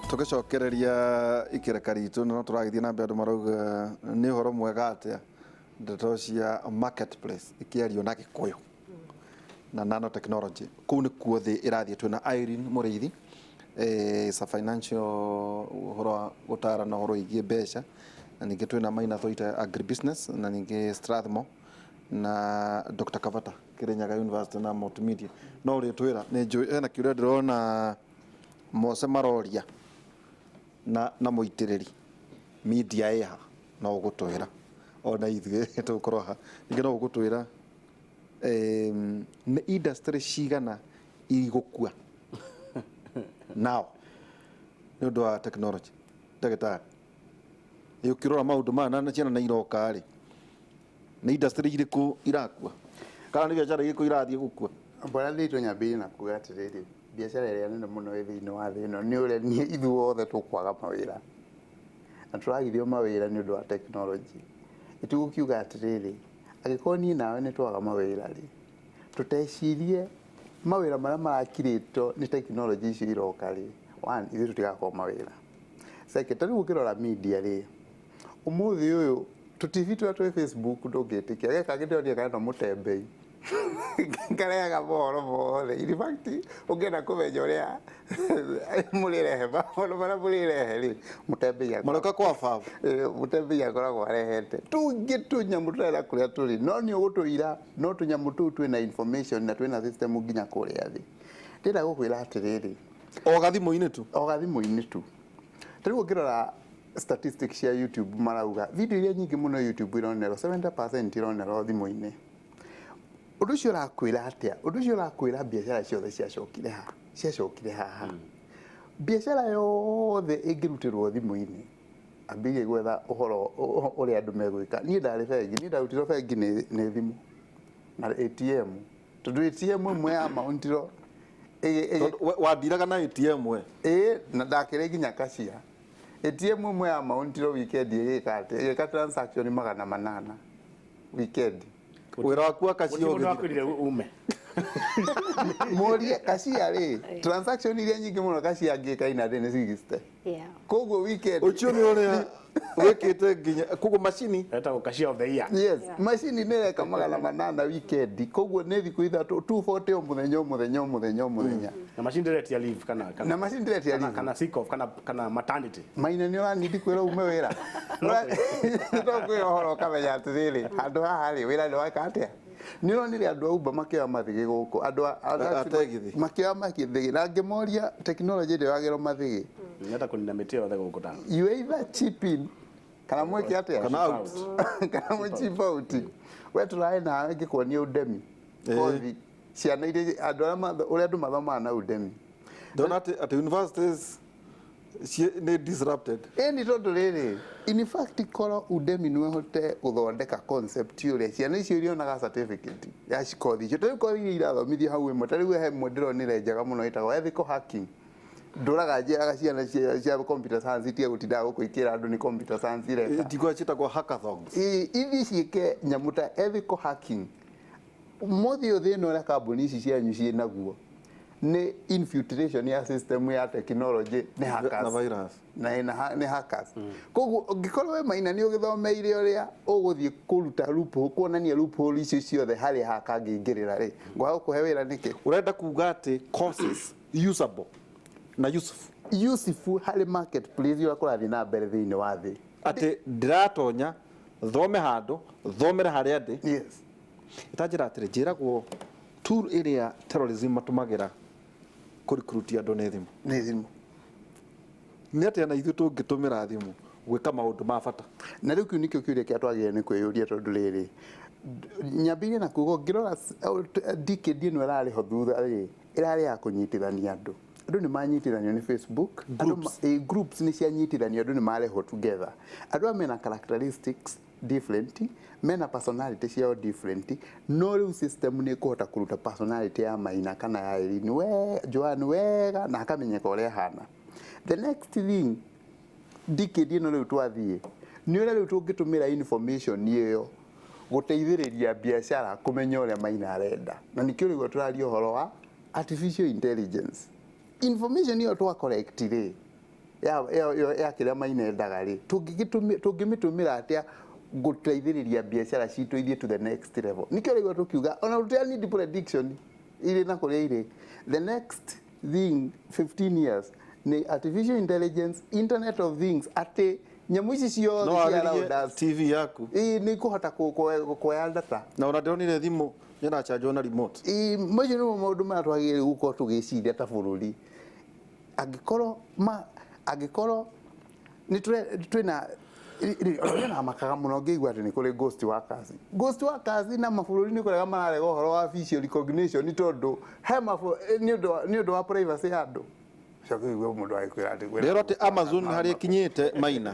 Tũgĩcokereria ikereka ritũ, no tũragĩthiĩ na mbere. Andũ marauga nĩ ũhoro mwega atĩa ndeto cia marketplace ikĩario na Gĩkũyũ na nanotechnology. Kũu nĩkuo thĩ ĩrathiĩ. Twĩna Irene Mũrĩithi, is a financial, ũhoro wa gũtarana ũhoro wĩgiĩ mbeca, na ningĩ twĩna Maina Thoita, agribusiness, na ningĩ Strathmore, na Dr. Kavata, Kirinyaga University na Multimedia. No ũrĩtwĩra, nĩ njũĩ hena kĩũria ndĩrona Mose maroria na mũitĩrĩri media ĩha, no ũgũtwĩra ona ithuĩ tũgũkorwo ha. Ningĩ no ũgũtwĩra nĩ industry cigana igũkua nao nĩ ũndũ wa technology. Ndagĩtarĩ, ĩ ũkĩrora maũndũ maya na ciana nĩ iroka rĩ, nĩ industry irĩkũ irakua kana nĩ biacara irĩkũ irathiĩ gũkua? Bwana Nditũ, nyambĩrĩrie na kuga atĩrĩrĩ, biacara ĩrĩa nene mũno ĩ thĩinĩ wa thĩ ĩno nĩ ũrĩa niĩ ithuothe tũkwaga mawĩra na tũragithio mawĩra nĩ ũndũ wa tekinoronjĩ. Ĩtũgũkiuga atĩrĩrĩ, angĩkorwo niĩ nawe nĩ twaga mawĩra rĩ, tũtecirie mawĩra marĩa marakirĩtwo nĩ tekinoronjĩ icio iroka rĩ, one, ithuĩ tũtigakorwo mawĩra. Second, ta rĩu ũngĩrora media rĩ, ũmũthĩ ũyũ tũ TV tũrĩa twĩ Facebook, ndũngĩtĩkia geka ngĩ ndĩronire karenda mũtembei karehaga mohoro mothe. In fact, ũngĩenda kũmenya ũrĩa mũrĩrehe, maũndũ marĩa mũrĩrehe rĩ, mũtembei maroka kwa baba. Mũtembei akoragwo arehete tũngĩ tũnyamũ tũrera kũrĩa tũrĩ, no nĩ ũgũtũira, no tũnyamũ tũu twĩna information na twĩna system nginya kũrĩa thĩ. Ndĩrenda gũkwĩra atĩrĩrĩ, o gathimũ-inĩ tu. O gathimũ-inĩ tu. Ta rĩu ũngĩrora statistics cia YouTube, marauga video iria nyingĩ mũno YouTube ironerwo, 70% ironerwo thimũ-inĩ. Ũndũ ũcio ũrakwĩra atĩa? Ũndũ ũcio ũrakwĩra biacara ciothe ciacokire ha, ciacokire haha. Biacara yothe ĩngĩrutĩrwo thimũ-inĩ, ambĩrĩrie gwetha ũhoro ũrĩa andũ megwĩka. Niĩ ndarĩ bengi, niĩ ndarutirwo bengi nĩ thimũ na ATM, tondũ ATM ĩmwe ya mauntirwo. Wandiraga na ATM we? Ĩĩ, na ndakĩrĩ nginya cashier. ATM ĩmwe ya mauntirwo weekend ĩgĩka atĩa? Ĩgĩka transaction 800 weekend. Wĩra waku wa cashier Gũtirĩ mũndũ ũgĩthira. wakwĩrire ume. Mũrie cashier rĩ, transaction iria nyingĩ mũno cashier angĩka ina day nĩ 60. Koguo weekend Ũcio nĩ ũrĩa wĩkĩte nginya koguo macini Etagwo cashier of the year. Yes, macini nĩ ĩreka 800 weekend, koguo nĩ thikũ 3, 240 o mũthenya, o mũthenya, o mũthenya, o mũthenya. Na macini ndĩretia leave kana Na macini ndĩretia kana leave. Kana sick off kana maternity. Maina, nĩ ũranindi kwĩra ume wĩra no kwĩra ũhoro ũkamenya atĩrĩrĩ, handũ haha rĩ, wĩra nĩ weka atĩa? Nĩ ũronire andũ a Uber makĩoya mathĩgĩ gũkũ, andũ ategithĩ. Makĩoya mathĩgĩ na ngĩmoria tekinoronjĩ ndĩoyagĩrwo mathĩgĩ. Nĩenda kũnina mĩtĩ yothe gũkũ ta. You either chip in kana mwĩke atĩa? Kana out. Kana mwĩ chip out. We tũrarĩ nawe ngĩkuonia Udemy kothi, ciana iria andũ arĩa ũrĩa andũ mathomaga na Udemy. Ndona atĩ universities nĩ disrupted. Ĩni, tondũ rĩrĩ, in fact, korwo Udemy nĩ ũhote gũthondeka concept ũrĩa ciana icio irionaga certificate ya kothi icio. Ta rĩu kothi iria irathomithio hau ĩmwe, ta rĩu he ĩmwe ndĩronire njega mũno ĩtagwo ethical hacking. Ndũraga njĩraga ciana cia computer science itige gũtindaga gũkũ ikĩra andũ nĩ computer science ireka. Ndigwa ciĩtagwo hackathons. Ĩ, ithiĩ ciĩke nyamũ ta ethical hacking. Ũmũthĩ ũyũ thĩna ũrĩa kambuni ici cianyu ciĩ naguo nĩ infiltration ya system ya technology nĩ hackers. Na virus. Na nĩ hackers. Koguo ũngĩkorwo we Maina nĩ ũgĩthomeire ũrĩa ũgũthiĩ kũruta loophole, kuonania loophole icio ciothe harĩa hacker angĩingĩrĩra rĩ, ngwaga gũkũhe wĩra nĩkĩ? Ũrenda kuga atĩ courses usable na useful. Useful harĩ marketplace ũrĩa kũrathiĩ na mbere thĩinĩ wa thĩ. Atĩ ndĩratonya thome handũ, thomere harĩa ndĩ. Itanjĩra atĩrĩ, njĩragwo tool ĩrĩa terrorism matũmagĩra kũ recruit andũ nĩ thimũ. Nĩ thimũ. Nĩ atĩa na ithuĩ tũngĩtũmĩra thimũ gwĩka maũndũ ma bata? Na rĩu kĩu nĩkĩo kĩũria kĩrĩa twagĩrĩire nĩ kwĩyũria, tondũ rĩrĩ, nyambĩrĩrie na kuga ũngĩrora decade ĩno ĩrarĩ ho thutha rĩ, ĩrarĩ ya kũnyitithania andũ. Andũ nĩ manyitithanio nĩ Facebook. Groups. Groups nĩ cianyitithanio, andũ nĩ marehwo together, andũ aya mena characteristics different, mena personality ciao different, no rĩu system nĩ ĩkũhota kũruta personality ya Maina kana ya Irene we Joan wega na akamenyeka ũrĩa ahana. The next thing, decade ĩno rĩu twathiĩ, nĩ ũrĩa rĩu tũngĩtũmĩra information ĩyo gũteithĩrĩria biacara kũmenya ũrĩa Maina arenda, na nĩkĩo rĩu tũraria ũhoro wa artificial intelligence. Information ĩyo twa collect rĩ, ya kĩrĩa mainendaga rĩ, tũngĩmĩtũmĩra atĩa gũteithĩrĩria biacara citũ ithiĩ to the next level? Nĩkĩo rĩu tũkiuga ona tũtira need prediction irĩ na kũrĩa irĩ. The next thing 15 years nĩ artificial intelligence, internet of things, atĩ nyamũ ici ciothe No cia warĩrie around us TV yaku. Ĩĩ, nĩ ikũhota kuoya data. Na ona ndĩronire thimũ nĩrachanjwo na remote. Ĩĩ, macio nĩmo maũndũ marĩa twagĩrĩire gũkorwo tũgĩciria ta bũrũri. Angĩkorwo ma angĩkorwo nĩ twĩna ona na makaga mũno ngĩigua atĩ nĩ kũrĩ ghost workers. Ghost workers na mabũrũri nĩ kũrega mararega ũhoro wa facial recognition nĩ tondũ he nĩ ũndũ wa privacy ya andũ. Coke ũigue mũndũ agĩkwĩra atĩ kwĩna Rĩrĩa atĩ ghost workers Amazon harĩa ĩkinyĩte maina,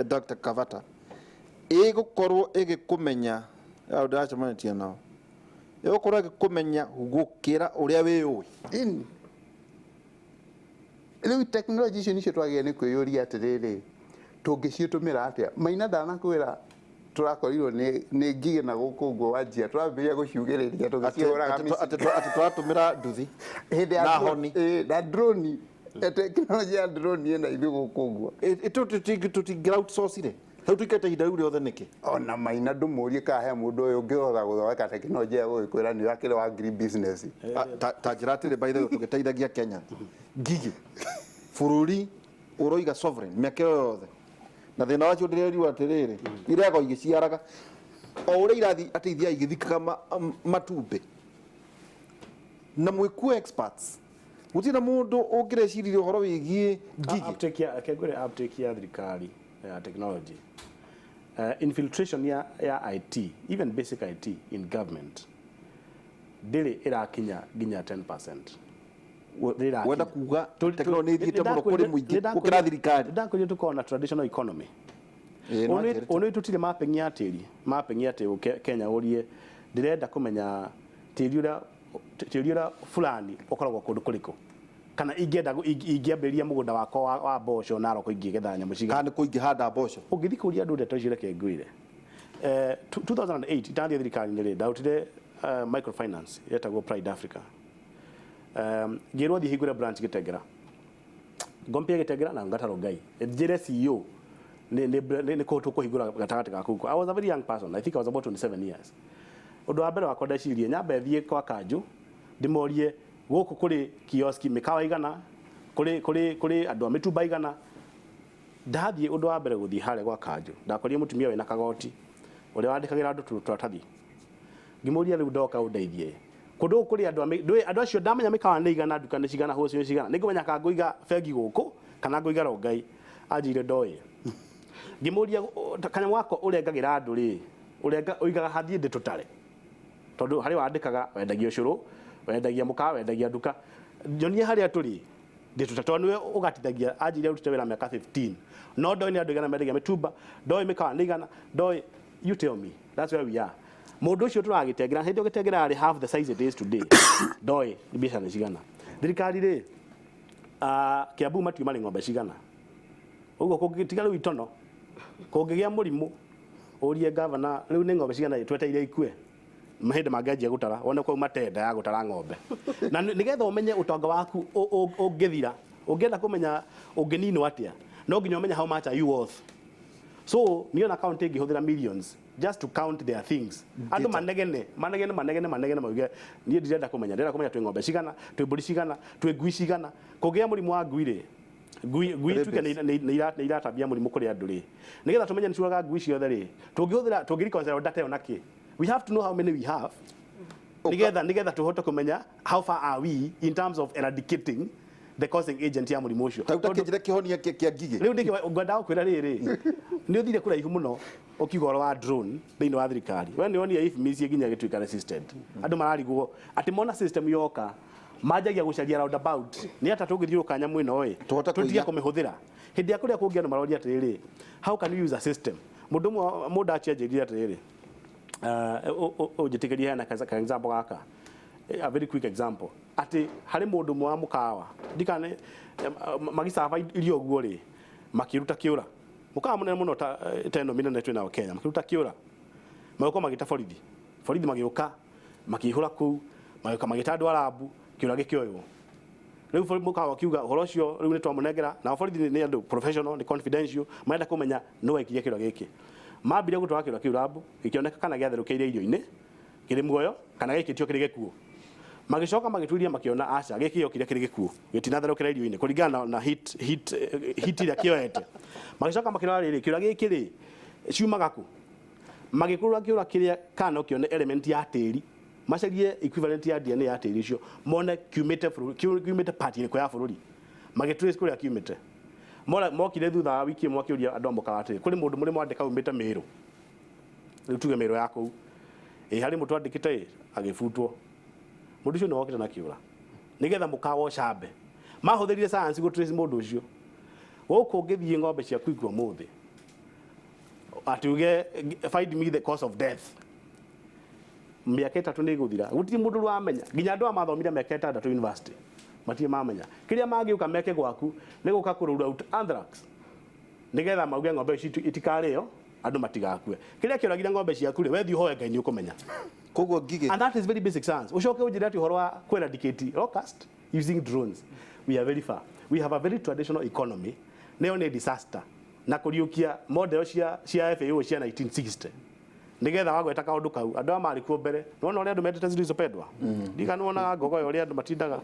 Dr. Kavata ĩgũkorwo ĩgĩkũmenya au ndĩracemanĩtie nao, ĩgũkorwo ĩgĩkũmenya gũkĩra ũrĩa wĩyũĩ. Ĩni. Rĩu tekinoronjĩ icio nicio twagĩrĩire nĩ kwĩyũria atĩrĩrĩ, tũngĩcitũmĩra atĩa? Maina ndanakwĩra tũrakorirwo nĩ ngigĩ na gũkũ ũguo wanjia tũrambĩrĩria gũciugĩrĩria tũgĩcihũraga mĩciĩ. Atĩ tũratũmĩra nduthi Hĩndĩ ya na honi. Na drone, tekinoronjĩ ya drone ĩna ithuĩ gũkũ ũguo. Tũtingĩra outsource-ire rĩu tũikarĩte ihinda rĩu rĩothe nĩkĩ? Ona Maina ndũmũrie kana he mũndũ ũyũ ũngĩhota gũthondeka tekinoronjĩ ya gũgĩkwĩra nĩ ũrakĩrĩ wa green business. Ta njĩra atĩrĩ, by the way, tũgĩteithagia Kenya ngigĩ bũrũri ũroiga sovereign mĩaka ĩyo yothe, na thĩna wacio ndĩrerirwo atĩrĩrĩ, irego igĩciaraga o ũrĩa irathiĩ atĩ ithiaga igĩthikaga matumbĩ, na mwĩkuo experts gũtirĩ na mũndũ ũngĩreciririe ũhoro wĩgiĩ ngigĩ. Uptake ya kengwire, uptake ya thirikari ya technology, infiltration ya IT, even basic IT in government, ndĩrĩ ĩrakinya nginya 10%. Ndĩrĩ ĩrakinya. Wenda kuga tekinoronjĩ nĩ ĩthiĩte mũno kũrĩ mũingĩ gũkĩra thirikari? Ndakwĩrire tũkorwo na traditional economy. Ĩĩ, no njĩrĩte. Only tutire mapping ya tĩri, mapping ya tĩri Kenya, ũrie ndĩrenda kũmenya tĩri ũrĩa fulani ũkoragwo kũndũ kũrĩkũ, kana ingĩenda ingĩambĩrĩria mũgũnda wakwa wa mboco Narok ingĩgetha nyamũ cigana. Kana nĩ kũ ingĩhanda mboco. Ũngĩthiĩ kũria andũ ndeto icio, reke ngwĩre, 2008 itanathiĩ thirikari-inĩ rĩ, ndarutire microfinance yetagwo Pride Africa. Ngĩrwo thiĩ hingũre branch Gĩtengera, ngompia Gĩtengera na Ngata Rongai, njĩre CEO nĩ kũ tũkũhingũra gatagatĩ ga kũu. I was a very young person, I think I was about 27 years. Ũndũ wa mbere wakwa ndecirie nyambe thiĩ kwa kanjũ ndĩmorie gũkũ kũrĩ kioski mĩkawa igana, kũrĩ andũ a mĩtumba igana. Ndathiĩ ũndũ wa mbere gũthiĩ harĩa gwa kanjũ, ndakorire mũtumia wĩna kagoti ũrĩa wandĩkagĩra andũ tũratathi. Ngĩmũria, rĩu ndoka ũndeithie kũndũ gũkũ kũrĩ andũ a ndũĩ andũ acio, ndamenya mĩkawa nĩ igana, nduka nĩ cigana, hũcio nĩ cigana, nĩngũmenya kana ngũiga bengi gũkũ kana ngũiga Rongai. Anjĩire ndoĩ. Ngĩmũria, kanyamũ gaka ũrengagĩra andũ rĩ, ũrenga ũigaga hathiĩ ndĩ tũtare, tondũ harĩ wandĩkaga wendagia ũcũrũ, wendagia mũkawa, wendagia nduka, nyonie harĩa tũrĩ ndĩ tũtare, tondũ nĩwe ũgatithagia. Anjĩire arutĩte wĩra mĩaka 15 no ndoĩ nĩ andũ igana mendagia mĩtumba, ndoĩ mĩkawa nĩ igana, ndoĩ. You tell me, that's where we are. Mũndũ ũcio tũragĩtengera hĩndĩ ĩyo gĩtengera arĩ half the size it is today, ndoĩ nĩ biacara nĩ cigana. Thirikari rĩ, Kiambu matiuma nĩ ng'ombe cigana ũguo kũngĩtiga rĩu itono kũngĩgĩa mũrimũ, ũrie gavana rĩu nĩ ng'ombe cigana tweteire ikue. Mahĩndĩ mangĩanjia gũtara wone kwauma tenda ya gũtara ng'ombe na nĩgetha ũmenye ũtonga waku ũngĩthira. Ũngĩenda kũmenya ũngĩninwo atĩa, no nginya ũmenye how much are you worth. So niĩ ona county ĩngĩhũthĩra millions just to count their things, andũ manegene manegene manegene manegene mauge niĩ ndirenda kũmenya, ndĩrenda kũmenya twĩ ng'ombe cigana, twĩ mbũri cigana, twĩ ngui cigana. Kũngĩgĩa mũrimũ wa ngui rĩ, ngui ituĩke nĩ iratambia mũrimũ kũrĩ andũ rĩ, nĩgetha tũmenye nĩ ciũraga ngui ciothe rĩ, tũngĩhũthĩra tũngĩreconcile data ĩyo nakĩ? We have to know how many we have nĩgetha tũhote kũmenya how far are we in terms of eradicating the causing agent ya mũrimũ ũcio. Ta ũtakĩnjĩra kĩhonia kĩa ngigĩ. Rĩu ndĩkĩ ngwendaga gũkwĩra rĩrĩ, nĩ ũthire kũraihu mũno ũkiuga ũhoro wa drone thĩinĩ wa thirikari. We nĩ wonire IFMIS nginya ĩgĩtuĩka resistant, andũ mararigwo atĩ mona system yoka manjagia gũcaria roundabout nĩ ata tũngĩthiũrũka nyamũ ĩno ĩ Tũhote tũtige kũiya. Kũmĩhũthĩra hĩndĩ ya kũrĩa kũngĩ andũ maroria atĩrĩrĩ, how can you use a system? Mũndũ ũmwe mũndũ acianjĩrire atĩrĩrĩ, ũnjĩtĩkĩrie hena ka example gaka, a very quick example, atĩ harĩ mũndũ ũmwe wa mũkawa ndikane magĩcaba irio ũguo rĩ, makĩruta kĩũra mũkawa mũnene mũno ta ĩno mĩnene twĩ nayo Kenya, makĩruta kĩũra, magĩũka magĩta borithi, borithi magĩũka makĩihũra kũu, magĩũka magĩta andũ arabu, kĩũra gĩkĩoywo. Rĩu mũkawa kiuga ũhoro ũcio rĩu nĩ twamũnengera, na borithi nĩ andũ professional, nĩ confidential, marenda kũmenya nũ waikirie kĩũra gĩkĩ. Mambire gũtwara kĩũra kĩu lab, gĩkĩoneka kana gĩatherũkĩire irio-inĩ kĩrĩ muoyo kana gĩaikĩtio kĩrĩ gĩkuũ. Magĩcoka magĩtuĩria, makĩona aca, gĩkĩ gĩokire kĩrĩ gĩkuũ, gĩtinatherũkĩra irio-inĩ kũringana na heat ĩrĩa kĩoete. Magĩcoka makĩrora rĩrĩ, kĩũra gĩkĩ rĩ ciumaga kũ? Magĩkũrũra kĩũra kĩrĩa kana no kĩone element ya tĩri, macarie equivalent ya DNA ya tĩri ũcio, mone kiumĩte bũrũri, kiumĩte part ĩrĩkũ ya bũrũri. Magĩtrace kũrĩa kiumĩte. Mora mokire thutha wa wiki ĩmwe, akĩũria andũ a mũkawa atĩrĩ, kũrĩ mũndũ mũrĩ mwandĩka umĩte Mĩrũ? Rĩu tuge Mĩrũ ya kũu, ĩ harĩ mũndũ twandĩkĩte, ĩ agĩbutwo. Mũndũ ũcio nĩ wokĩte na kĩũra nĩgetha mũkawa ũcambe. Mahũthĩrire science gũ trace mũndũ ũcio. Gũkũ ũngĩthiĩ ng'ombe ciaku ikua ũmũthĩ, atĩ uge, "Find me the cause of death," mĩaka 3 nĩ ĩgũthira, gũtirĩ mũndũ ũramenya. Nginya andũ aya mathomire mĩaka 6 university matirĩ mamenya. Kĩrĩa mangĩũka meke gwaku nĩ gũka kũ rule out anthrax, nĩgetha mauge ng'ombe ici itikarĩo, andũ matigakue. Kĩrĩa kĩũragire ng'ombe ciaku rĩ, wethiĩ ũhoe Ngai nĩ ũkũmenya. Koguo ngigĩ And that is very basic science. Ucoke unjire ati ũhoro wa ku eradicate locust using drones, we are very far. We have a very traditional economy, nayo nĩ disaster na kũriũkia model cia FAO cia 1960, nigetha wagweta kaũndũ kau andũ aya marĩ kuo mbere. Nĩwona ũrĩa andũ mendete zilizopendwa? Ndika nĩwonaga ngogoyo ũrĩa andũ matindaga.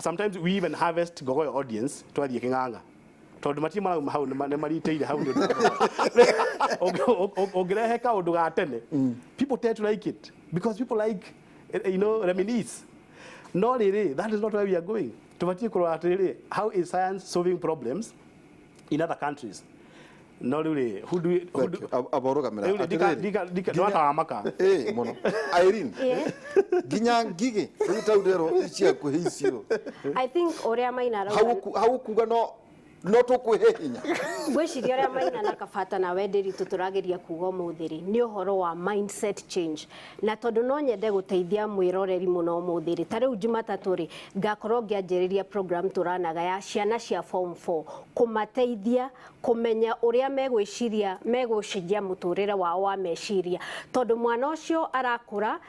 Sometimes we even harvest ngogoyo audience twathiĩ kĩng'ang'a, tondũ matirĩ marauma hau, nĩ maritĩire hau. Nĩ ũndũ ũngĩrehe kaũndũ ga tene, people tend to like it because people like reminisce. No rĩrĩ, that is not where we are going. Tũbatiĩ kũrora atĩrĩrĩ, how is science solving problems in other countries? No rĩu rĩ, who do we, who do, Aborũgamĩra. Rĩu rĩ, ndika ndwatawa maka. Ĩ mũno, Irene. Nginya ngigĩ rĩu taurerwo ciakuhĩ icio. I think ũrĩa Maina arauga Hau kuga no tũkwĩhe hinya. Ngwĩciria ũrĩa Maina na Kabata na Wendĩritũ tũrageria kuga ũmũthĩ rĩ, nĩ ũhoro wa mindset change. Na tondũ no nyende gũteithia mwĩroreri mũno ũmũthĩ rĩ, ta rĩu Jumatatũ rĩ, ngakorwo ngĩanjĩrĩria program tũranaga ya ciana cia form 4, kũmateithia kũmenya ũrĩa megwĩciria, megũcenjia mũtũrĩre wao wa meciria, tondũ mwana ũcio arakũra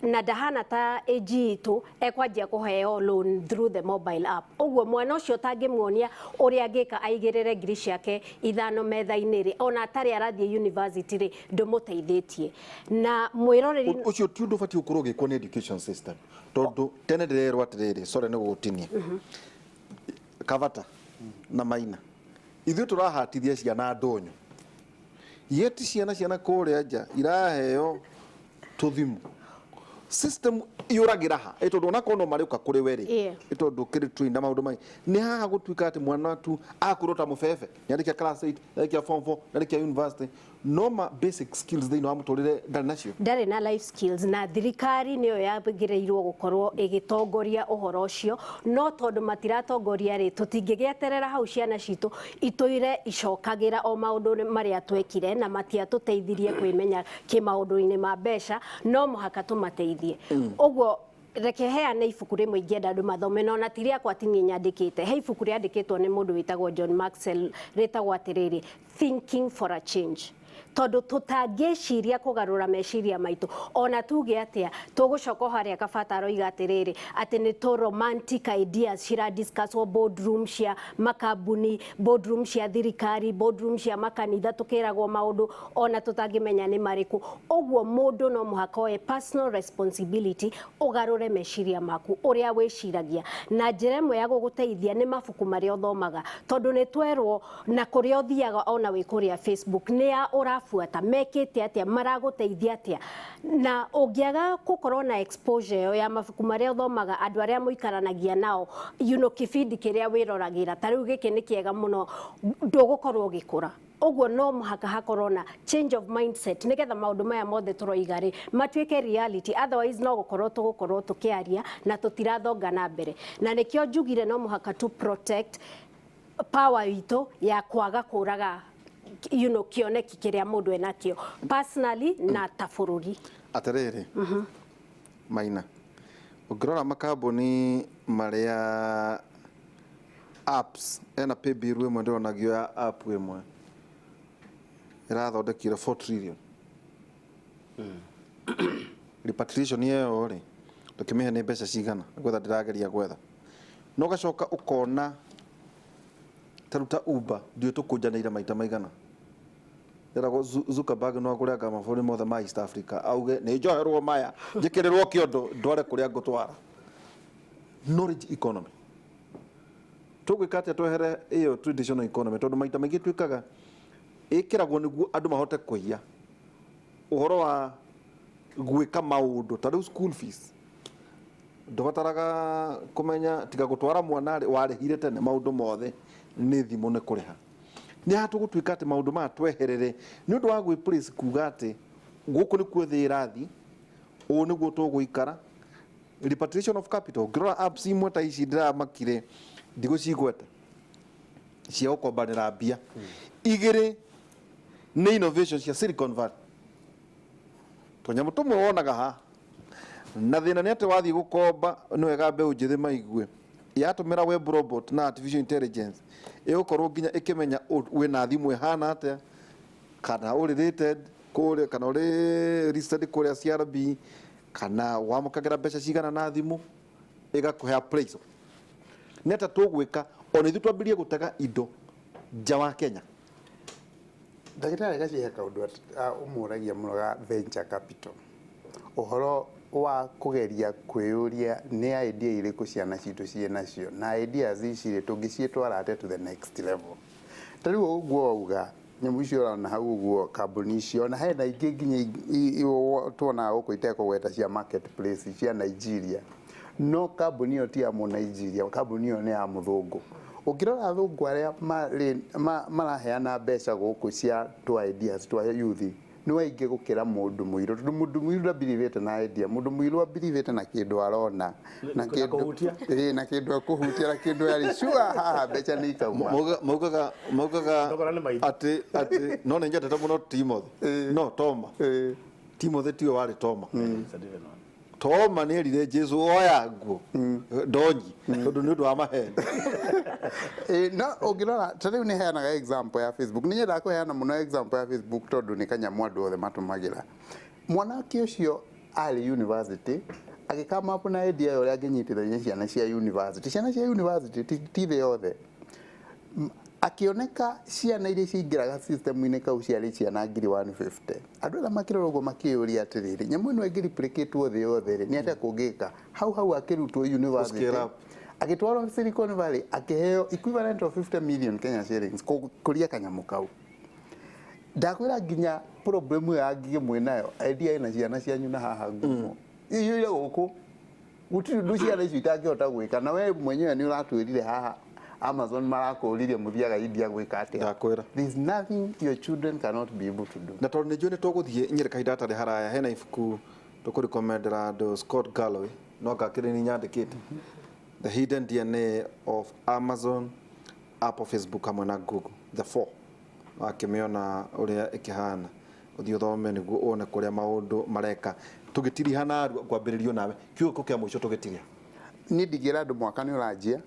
na ndahana ta age itũ ekwanjia kũheo loan through the mobile app. Ũguo mwana ũcio ũtangĩmuonia ũrĩa angĩka aigĩrĩre 5,000 metha-inĩ rĩ, ona atarĩ arathiĩ university rĩ, ndũmũteithĩtie na mwĩroreri. Ũcio ti ũndũ ũbatiĩ gũkorwo ũgĩkwo nĩ education system, tondũ tene ndĩrerwo atĩrĩrĩ, sorry nĩ gũgũtinia, Kabata na Maina, ithuĩ tũrahatithia ciana ndũnyũ, yet ciana kũrĩa nja iraheo tũthimũ. System yũragĩra ha? Ĩ tondũ onakorwo no marĩũka kũrĩ we rĩ, ĩ tondũ kĩrĩ trained na maũndũ maingĩ, nĩ haha gũtuĩka atĩ mwana tu akũrwo ta mũbebe, nĩarĩkia class 8, nĩarĩkia form 4, nĩarĩkia university, no ma basic skills thĩinĩ wa mũtũrĩre ndarĩ nacio. Ndarĩ na life skills, na thirikari nĩyo yagĩrĩirwo gũkorwo ĩgĩtongoria ũhoro ũcio. No tondũ matiratongoria rĩ, tũtingĩgĩeterera hau ciana citũ itũire icokagĩra o maũndũ marĩa twekire na matiatũteithirie kwĩmenya kĩmaũndũ-inĩ ma mbeca. No mũhaka tũmateithie. Ũguo reke heane ibuku rĩmwe ingĩenda andũ mathome, na ona ti rĩakwa, ti niĩ nyandĩkĩte. He ibuku rĩandĩkĩtwo nĩ mũndũ wĩtagwo John Maxwell, rĩtagwo atĩrĩrĩ, Thinking for a Change, tondũ tũtangĩciria kũgarũra meciria maitũ, ona tuge atĩa, tũgũcoka o harĩa Kabata aroiga atĩrĩrĩ, atĩ nĩ tũ romantic ideas cira discusswo boardroom cia makambuni, boardroom cia thirikari, boardroom cia makanitha, tũkĩragwo maũndũ ona tũtangĩmenya nĩ marĩkũ. Ũguo mũndũ no mũhaka oe personal responsibility, ũgarũre meciria maku, ũrĩa wĩciragia. Na njĩra ĩmwe ya gũgũteithia nĩ mabuku marĩa ũthomaga, tondũ nĩ twerwo na kũrĩa ũthiaga, ona wĩ kũrĩa Facebook, nĩ ya ũrabuata, mekĩte atĩa, maragũteithia atĩa. Na ũngĩaga gũkorwo na exposure ĩyo ya mabuku marĩa ũthomaga, andũ arĩa mũikaranagia nao, kĩbindi kĩrĩa wĩroragĩra, ta rĩu gĩkĩ nĩ kĩega mũno, ndũgũkorwo ũgĩkũra. Ũguo no mũhaka hakorwo na change of mindset, nĩgetha maũndũ maya mothe tũroiga rĩ matuĩke reality. Otherwise no gũkorwo tũgũkorwo tũkĩaria na tũtirathonga na mbere. Na nĩkĩo njugire no mũhaka to protect power itũ ya kwaga kũraga kĩoneki kĩrĩa mũndũ enakĩo personally na ta bũrũri. Atĩrĩrĩ Maina, ũngĩrora makambuni marĩa apps ena paybill ĩmwe ndĩronagio ya app ĩmwe ĩrathondekire 4 trillion repatriation ĩyo rĩ, ndũkĩmĩhe nĩ mbeca cigana? Gwetha ndĩrageria gwetha. Na ũgacoka ũkona ta rĩu ta Uber ndiũĩ tũkũnjanĩire maita maigana. Eragwo Zuckerberg no agũre anga mabũrũri mothe ma East Africa auge nĩ njoherwo maya njĩkĩrĩrwo kĩondo ndware kũrĩa ngũtwara. Knowledge economy tũgwĩka atĩa twehere ĩyo traditional economy, tondũ maita maingĩ twĩkaga ĩkĩragwo nĩguo andũ mahote kũiya ũhoro wa gwĩka maũndũ ta rĩu school fees ndũbataraga kũmenya tiga gũtwara mwana rĩ warĩhire tene maũndũ mothe nĩ thimũ nĩ kũrĩha. Nĩ haha tũgũtuĩka atĩ maũndũ maya tweherere nĩ ũndũ wa gwĩ place kuga atĩ gũkũ nĩkuo thĩ ĩrathiĩ, ũũ nĩguo tũgũikara. Repatriation of capital, ngĩrora apps imwe ta ici ndĩramakire ndigũcigweta cia gũkombanĩra mbia. Igĩrĩ nĩ innovation cia Silicon Valley, tũnyamũ tũmwe wonaga haha na thĩna nĩ atĩ wathiĩ gũkomba nĩ wega mbeũ njĩthĩ maigue yatũmĩra web robot na artificial intelligence ĩgũkorwo nginya ĩkĩmenya wĩna thimũ ĩhana atĩa, kana ũrĩ rated kũrĩa, kana ũrĩ listed kũrĩa CRB, kana wamũkagĩra mbeca cigana na thimũ ĩgakũhe appraisal. Nĩ atĩa tũgwĩka ona ithuĩ twambĩrĩrie gũtega indo nja wa Kenya? Ndagĩtarĩ gacihe kaũndũ ũmũragia mũno ga venture capital, ũhoro wa kũgeria kwĩyũria nĩ idea irĩkũ ciana citũ ciĩ nacio na ideas ici rĩ tũngĩciĩtwara atĩa to the next level. Ta rĩu ũguo wauga nyamũ icio ũrona hau ũguo, kambuni icio ona hena ingĩ nginya tuonaga gũkũ itekũgweta cia marketplace cia Nigeria, no kambuni ĩyo ti ya mũ Nigeria, kambuni ĩyo nĩ ya mũthũngũ. Ũngĩrora athũngũ arĩa maraheana mbeca gũkũ cia twa ideas twa youth nĩ waingĩ gũkĩra mũndũ mũirũ, tondũ mũndũ mũirũ ndabirivĩte na idea, mũndũ mũirũ abirivĩte na kĩndũ arona na kĩndũ kũhutia. Ĩĩ, na kĩndũ akũhutia na kĩndũ arĩ sure haha mbeca nĩ ikauma. Maugaga Thogora nĩ maingĩ. atĩ no nĩ nyendete mũno Timothy no Toma. Timothy tiwe warĩ Toma. It's a different one. Toma nĩ erire Jesu oya nguo ndonyi tondũ nĩ ũndũ wa maheni. Ĩĩ, no ũngĩrora ta rĩu nĩ heanaga example ya Facebook, nĩ nyendaga kũheana mũno example ya Facebook tondũ nĩ kanyamũ andũ othe matũmagĩra. Mwanake ũcio arĩ university agĩkama up na idea ya ũrĩa angĩnyitithania ciana cia university, ciana cia university ti thĩ yothe. Akĩoneka ciana iria ciingĩraga system-inĩ kau ciarĩ ciana 150,000. Andũ arĩa makĩrora ũguo makĩyũria atĩrĩrĩ, nyamũ ĩno ĩngĩreplicatwo thĩ yothe rĩ, nĩ atĩa kũngĩka? Hau hau akĩrutwo university Scale up. Agĩtwarwo Silicon Valley, akĩheo equivalent of 50 million Kenya shillings kũria kanyamũ kau. Ndakwĩra nginya problem ĩyo ya ngigĩ mwĩnayo idea ĩna ciana cianyu na haha ngumo iyũire gũkũ, gũtirĩ ũndũ ciana icio itangĩhota gwĩka. Na we mwenyewe nĩ ũratwĩrire haha Amazon marakũririe mũthiaga India gwĩka atĩa. Ndakwĩra. There is nothing your children cannot be able to do. Na tondũ nĩ njũĩ nĩ tũgũthiĩ nyĩrĩ kahinda gatarĩ haraya, hena ibuku tũkũrecommendera andũ, Scott Galloway, no ngakĩrĩ nĩ nyandĩkĩte The Hidden DNA of Amazon, Apple, Facebook hamwe na Google, the four. Wakĩmĩona ũrĩa ĩkĩhana, ũthiĩ ũthome nĩguo wone kũrĩa maũndũ mareka. Tũgĩtiriha narua ngwambĩrĩrio nawe kiugo kĩa mũico tũgĩtiriha. Niĩ ndingĩra andũ mwaka nĩ ũranjia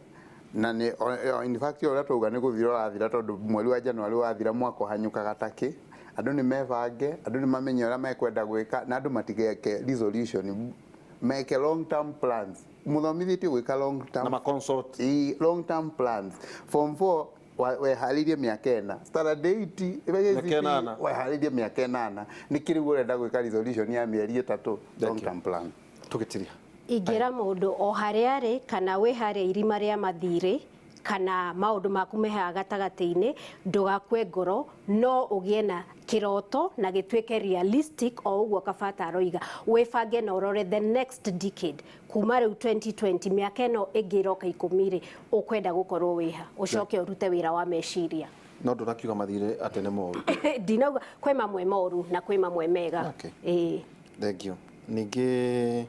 na nĩ in fact ũrĩa twauga nĩ gũthira ũrathira, tondũ mweri wa January wathira mwaka ũhanyũkaga takĩ. Andũ nĩ mebange, andũ nĩ mamenye ũrĩa mekwenda gwĩka, na andũ matigeke resolution, meke long term plans. Mũthomithĩtio gwĩka long term na ma-consult. Ĩĩ, long term plans. Form 4 weharĩirie mĩaka 4, standard 8 Mĩaka 8. Weharĩirie mĩaka 8, nĩkĩ rĩu ũrenda gwĩka resolution ya mĩeri 3? Long term plan. Tũgĩtiriha. Ingĩra mũndũ o harĩa arĩ, kana wĩ harĩa irima rĩa mathirĩ kana maũndũ maku me haha gatagatĩ-inĩ, ndũgakue ngoro, no ũgĩe na kĩroto na gĩtuĩke realistic o ũguo Kabata aroiga. Wĩbange na ũrore the next decade kuma rĩu 2020, mĩaka ĩno ĩngĩ ĩroka 10 rĩ, ũkwenda gũkorwo wĩha, ũcoke ũrute wĩra wa meciria. No ndũrakiuga mathirĩ atĩ nĩ moru. Ndinauga kwĩ mamwe moru na kwĩ mamwe mega. Ĩĩ. Thank you. Ningĩ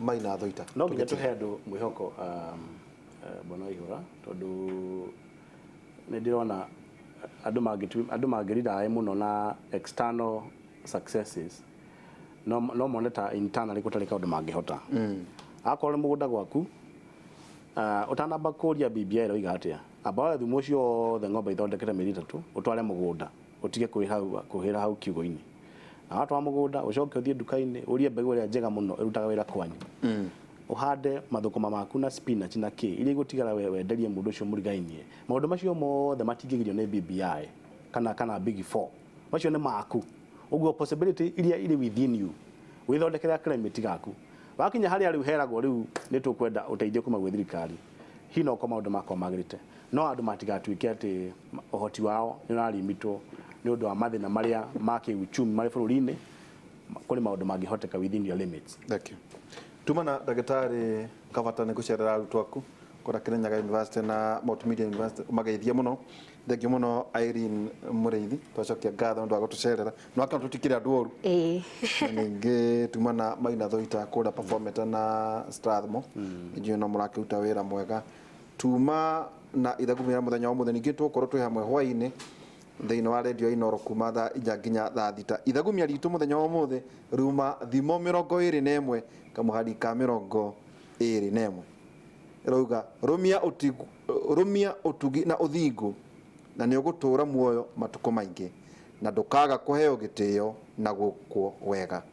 Maina Thoita. No nginya tũhe andũ mwĩhoko, bwana Waihũra, tondũ nĩ ndĩrona andũ mangĩriraĩ mũno na external successes no mone ta internally gũtarĩ kaũndũ mangĩhota. Akorwo nĩ mũgũnda gwaku, ũtanamba kũria BBI ĩroiga atĩa, amba woe thumu ũcio wothe ng'ombe ithondekete mĩeri 3 ũtware mũgũnda, ũtige kwĩhĩra hau kiugũ-inĩ. Na watwara mũgũnda ũcoke ũthiĩ nduka-inĩ ũrie mbegũ ĩrĩa njega mũno ĩrutaga wĩra kwanyu. Uhande mathukuma maku na spinach na ki iria igutigara we wenderie mundu ucio murigainie. Maundu macio mothe matingĩgirio nĩ BBI kana Big Four. Macio nĩ maku. Uguo possibility iria iri within you withondekere climate gaku. Wakinya haria riu heragwo riu nĩ tũkwenda ũteithio kuma gwĩ thirikari. Hi no ko maundu makwa magĩrĩte. No andũ matigatuĩke atĩ ũhoti wao nĩ ũrarimitwo nĩ ũndũ wa mathĩna marĩa ma kĩuchumi marĩ bũrũri-inĩ. Kũrĩ maũndũ mangĩhoteka within your limits. Thank you. Tuma na ndagĩtarĩ Kabata nĩ gũcerera arutwo aku kũrĩa Kirinyaga University na Multimedia University ũmageithie mũno. Thank you mũno Irene Mũrĩithi, twacokia ngatho nĩ ũndũ wa gũtũcerera. No akana tũtikĩrĩ andũ oru. Ĩĩ. Na ningĩ tuma na Maina Thoita kũrĩa Performeta na Strathmore. Inyuĩ no mũrakĩruta wĩra mwega. Tuma na ithagumia mũthenya wa ũmũthĩ, ningĩ tũgũkorwo twĩ hamwe hwaĩ-inĩ thĩinĩ wa redio ya Inooro kuma thaa 4 nginya thaa 6. Ithagumia ritũ mũthenya wa ũmũthĩ ruma thimo 21 kamũhari ka 21. Ĩrauga rũmia ũtugi na ũthingu na nĩ ũgũtũũra muoyo matukũ maingĩ na ndũkaga kũheo gĩtĩo na gwĩkwo wega.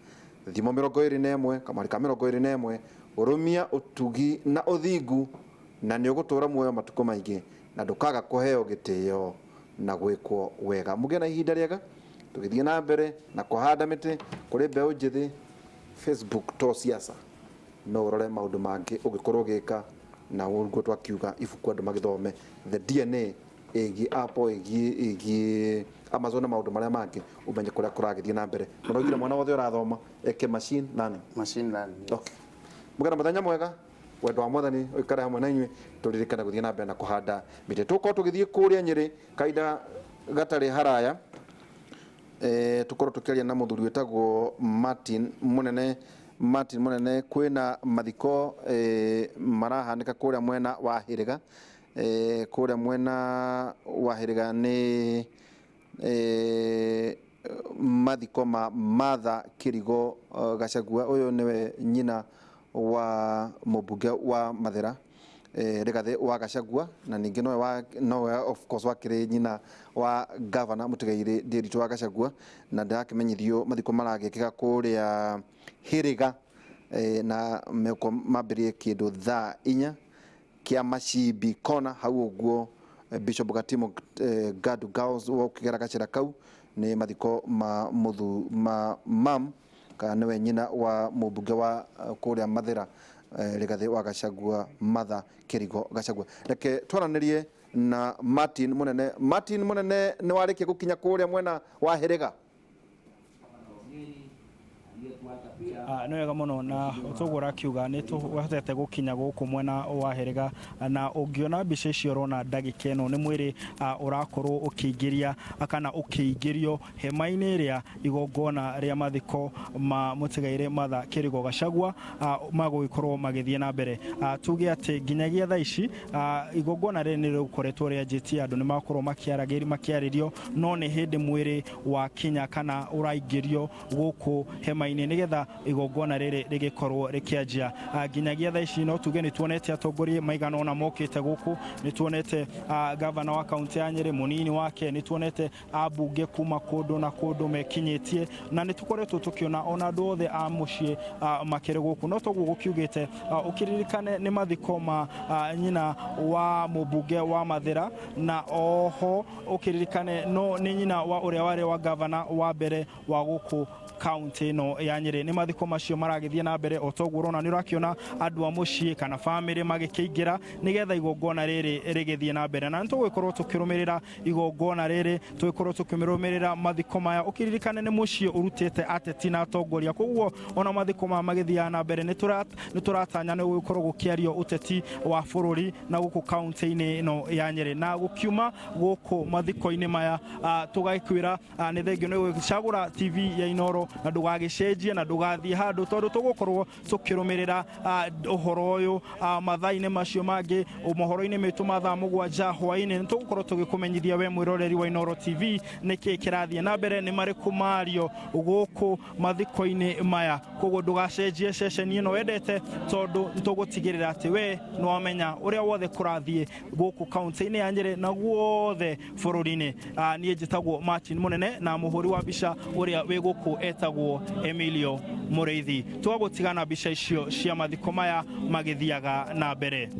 Thimo 21 kamũhari ka 21, rũmia ũtugi na ũthingu na nĩ ũgũtũũra muoyo matukũ maingĩ na ndũkaga kũheo gĩtĩo na gwĩkwo wega. Mũgĩe na ihinda rĩega tũgĩthiĩ na mbere na kũhanda mĩtĩ kũrĩ mbeũ njĩthĩ. Facebook to siasa, no ũrore maũndũ mangĩ ũngĩkorwo ũgĩka na ũguo twakiuga ibuku andũ magĩthome the DNA ĩgiĩ Apple, ĩgiĩ Amazon na maũndũ marĩa mangĩ, ũmenye kũrĩa kũragĩthiĩ na mbere. Mũraugire mwana wothe ũrathoma eke machine learning. Machine learning. Okay. Mũgĩe na mũthenya mwega, wendo wa Mwathani ũikare hamwe na inyuĩ, tũririkane gũthiĩ na mbere na kũhanda mĩtĩ. Tũgũkorwo tũgĩthiĩ kũrĩa Nyĩrĩ kahinda gatarĩ haraya, tũkorwo tũkĩaria na mũthuri wĩtagwo Martin Mũnene. Martin Mũnene, kwĩna mathiko marahanĩka kũrĩa mwena wa Hĩrĩga. Kũrĩa mwena wa Hĩrĩga nĩ mathiko ma Martha Kĩrigo Gachagua. Ũyũ nĩwe nyina wa mũmbunge wa Mathĩra Rigathĩ wa Gachagua, na ningĩ nowe of course wakĩrĩ nyina wa gavana Mũtigairĩ Ndiritu wa Gachagua, na ndĩrakĩmenyithio mathiko maragĩkĩka kũrĩa Hĩrĩga na meko mambĩrĩrie kĩndũ thaa 4 kĩa Macimbi kona hau ũguo. Bishop Gatimo Gadu Girls ũkĩgera gacĩra kau nĩ mathiko ma mũthu ma mam kana nĩwe nyina wa mũmbunge wa kũrĩa Mathĩra Rigathĩ wa Gachagua, Martha Kĩrigo Gachagua. Reke twaranĩrie na Martin Mũnene. Martin Mũnene, nĩ warĩkia gũkinya kũrĩa mwena wa Hĩrĩga? Nĩ wega mũno, na toguo ũrakiuga nĩ tũhotete gũkinya gũkũ mwena wa Hĩrĩga, na ũngĩona mbica icio ũrona ndagĩka ĩno nĩ mwĩrĩ ũrakorwo ũkĩingĩria kana ũkĩingĩrio hema-inĩ ĩrĩa igongona rĩa mathiko ma mũtigairĩ Martha Kĩrigo Gachagua magũgĩkorwo magĩthiĩ na mbere. Tuge atĩ nginyagia thaa ici igongona rĩrĩ nĩ rĩgũkoretwo rĩanjĩtie, andũ nĩ makorwo makĩarĩrio, no nĩ hĩndĩ mwĩrĩ wakinya kana ũraingĩrio gũkũ hema-inĩ nĩgetha igongona rĩrĩ rĩgĩkorwo rĩkĩanjia. Nginyagia thaa ici no tuge nĩ tuonete atongoria maigana ũna mokĩte gũkũ, nĩ tuonete gavana wa kaunti ya Nyĩrĩ, mũnini wake, nĩ tuonete ambunge kuma kũndũ na kũndũ mekinyĩtie, na nĩ tũkoretwo tũkĩona ona andũ othe a mũciĩ makĩrĩ gũkũ. No toguo gũkiugĩte, ũkĩririkane nĩ mathiko ma nyina wa mũmbunge wa Mathĩra, na oho ũkĩririkane no nĩ nyina wa ũrĩa warĩ wa gavana wa mbere wa gũkũ kaunti ĩno ya Nyĩrĩ. Nĩ mathiko macio maragĩthiĩ na mbere o toguo ũrona, nĩ ũrakĩona andũ a mũciĩ kana bamĩrĩ magĩkĩingĩra nĩgetha igongona rĩrĩ rĩgĩthiĩ na mbere, na nĩ tũgũgĩkorwo tũkĩrũmĩrĩra igongona rĩrĩ, tũgĩkorwo tũkĩrũmĩrĩra mathiko maya. Ũkĩririkane nĩ mũciĩ ũrutĩte ateti na atongoria, koguo ona mathiko maya magĩthiaga na mbere nĩ tũratanya nĩ gũgĩkorwo gũkĩario ũteti wa bũrũri na gũkũ kaunti-inĩ ĩno ya Nyĩrĩ. Na gũkiuma gũkũ mathiko-inĩ maya tũgagĩkwĩra nĩ thengio nĩ gũgĩcagũra TV ya Inooro, na ndũgagĩcenjie na ndũgathiĩ handũ, tondũ tũgũkorwo tũkĩrũmĩrĩra ũhoro ũyũ mathaa-inĩ macio mangĩ, mohoro-inĩ maitũ ma thaa 7 hwaĩ-inĩ. Nĩ tũgũkorwo tũgĩkũmenyithia we mwĩroreri wa Inooro TV nĩkĩ kĩrathiĩ na mbere, nĩ marĩkũ mario gũkũ mathiko-inĩ maya. Koguo ndũgacenjie ceceni ĩno wendete, tondũ nĩ tũgũtigĩrĩra atĩ we nĩ wamenya ũrĩa wothe kũrathiĩ gũkũ kaunti-inĩ ya Nyĩrĩ na guothe bũrũri-inĩ. Niĩ njĩtagwo Martin Mũnene, na mũhũri wa mbica ũrĩa wĩ gũkũ etagwo Emilio Mũrĩithi. Twagũtigana mbica icio cia mathiko maya magĩthiaga na mbere.